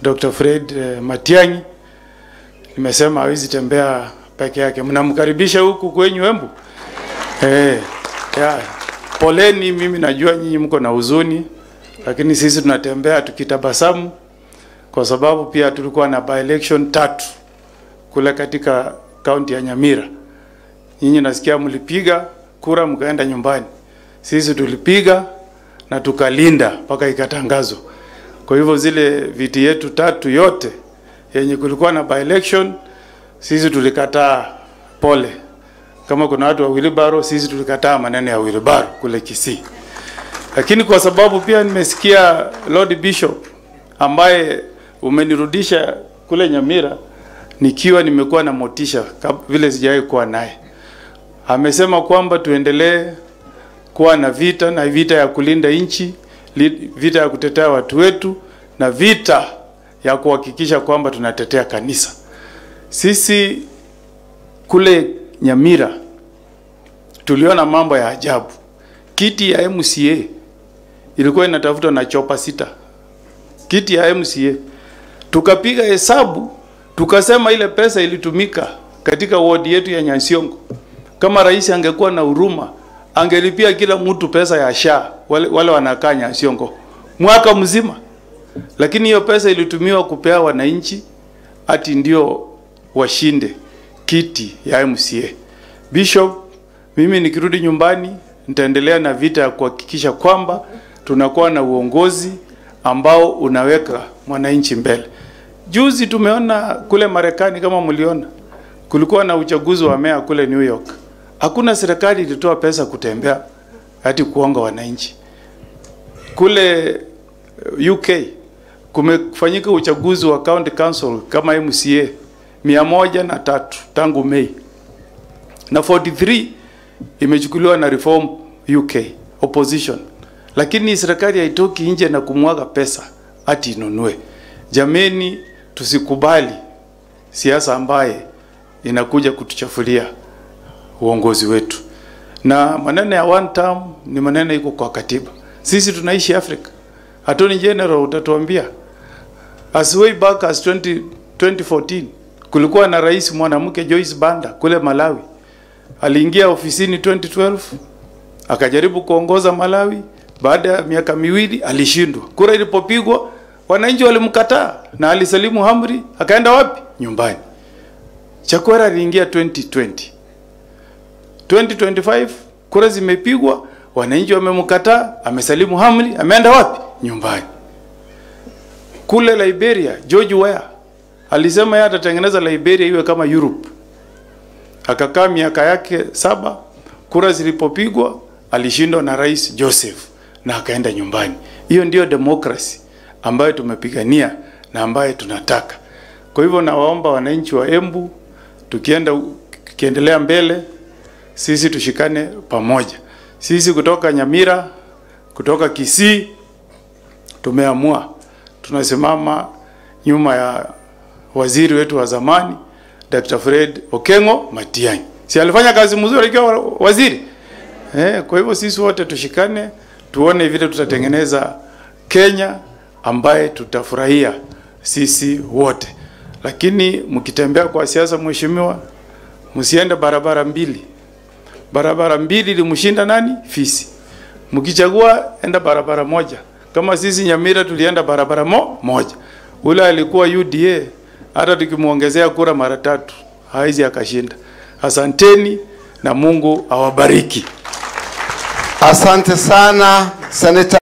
Dr. Fred Matiang'i. Nimesema hawezi tembea peke yake. Mnamkaribisha huku kwenyu Embu? Ya, poleni, mimi najua nyinyi mko na huzuni, lakini sisi tunatembea tukitabasamu kwa sababu pia tulikuwa na by-election 3 kule katika kaunti ya Nyamira. Nyinyi nasikia mlipiga kura mkaenda nyumbani. Sisi tulipiga na tukalinda mpaka ikatangazwa. Kwa hivyo zile viti yetu 3 yote yenye kulikuwa na by-election sisi tulikataa. Pole. Kama kuna watu wa wheelbarrow, sisi tulikataa maneno ya wheelbarrow kule Kisii. Lakini kwa sababu pia nimesikia Lord Bishop ambaye umenirudisha kule Nyamira nikiwa nimekuwa na motisha vile sijawahi kuwa naye. Amesema kwamba tuendelee kuwa na vita, na vita ya kulinda nchi, vita ya kutetea watu wetu, na vita ya kuhakikisha kwamba tunatetea kanisa. Sisi kule Nyamira tuliona mambo ya ajabu. Kiti ya MCA ilikuwa inatafutwa na chopa 6. Kiti ya MCA. Tukapiga hesabu, tukasema ile pesa ilitumika katika ward yetu ya Nyansiongo. Kama rais angekuwa na huruma, angelipia kila mtu pesa ya SHA, wale wanakaa Nyansiongo mwaka mzima. Lakini hiyo pesa ilitumiwa kupea wananchi ati ndio washinde kiti ya MCA. Bishop, mimi nikirudi nyumbani nitaendelea na vita ya kuhakikisha kwamba tunakuwa na uongozi ambao unaweka mwananchi mbele. Juzi tumeona kule Marekani, kama mliona, kulikuwa na uchaguzi wa meya kule New York. Hakuna serikali ilitoa pesa kutembea hadi kuonga wananchi. Kule UK kumefanyika uchaguzi wa county council kama MCA 103 tangu Mei, na 43 imechukuliwa na Reform UK opposition. Lakini serikali haitoki nje na kumwaga pesa ati inunue. Jameni, tusikubali siasa ambaye inakuja kutuchafulia uongozi wetu. Na maneno ya one term ni maneno iko kwa katiba. Sisi tunaishi Afrika. Attorney General utatuambia, as way back as 2014 kulikuwa na rais mwanamke Joyce Banda kule Malawi. Aliingia ofisini 2012, akajaribu kuongoza Malawi. Baada ya miaka miwili alishindwa. Kura ilipopigwa wananchi walimkataa na alisalimu amri, akaenda wapi? Nyumbani. Chakwera aliingia 2020. 2025 kura zimepigwa, wananchi wamemkataa, amesalimu amri, ameenda wapi? Nyumbani. Kule Liberia, George Weah alisema yeye atatengeneza Liberia iwe kama Europe. Akakaa miaka yake 7, kura zilipopigwa alishindwa na Rais Joseph na akaenda nyumbani. Hiyo ndio demokrasi ambayo tumepigania na ambayo tunataka. Kwa hivyo nawaomba wananchi wa Embu, tukiendelea mbele sisi tushikane pamoja. Sisi kutoka Nyamira, kutoka Kisii tumeamua tunasimama nyuma ya waziri wetu wa zamani Dr. Fred Okengo Matiang'i. Si alifanya kazi mzuri akiwa waziri? Kwa hivyo sisi wote tushikane, tuone vile tutatengeneza Kenya ambaye tutafurahia sisi wote. Lakini mkitembea kwa siasa, mheshimiwa, msiende barabara mbili. Barabara mbili ilimshinda nani? Fisi. Mkichagua enda barabara moja. Kama sisi Nyamira tulienda barabara moja. Ule alikuwa UDA, hata tukimuongezea kura mara 3 haizi akashinda. Asanteni na Mungu awabariki. Asante sana Senator.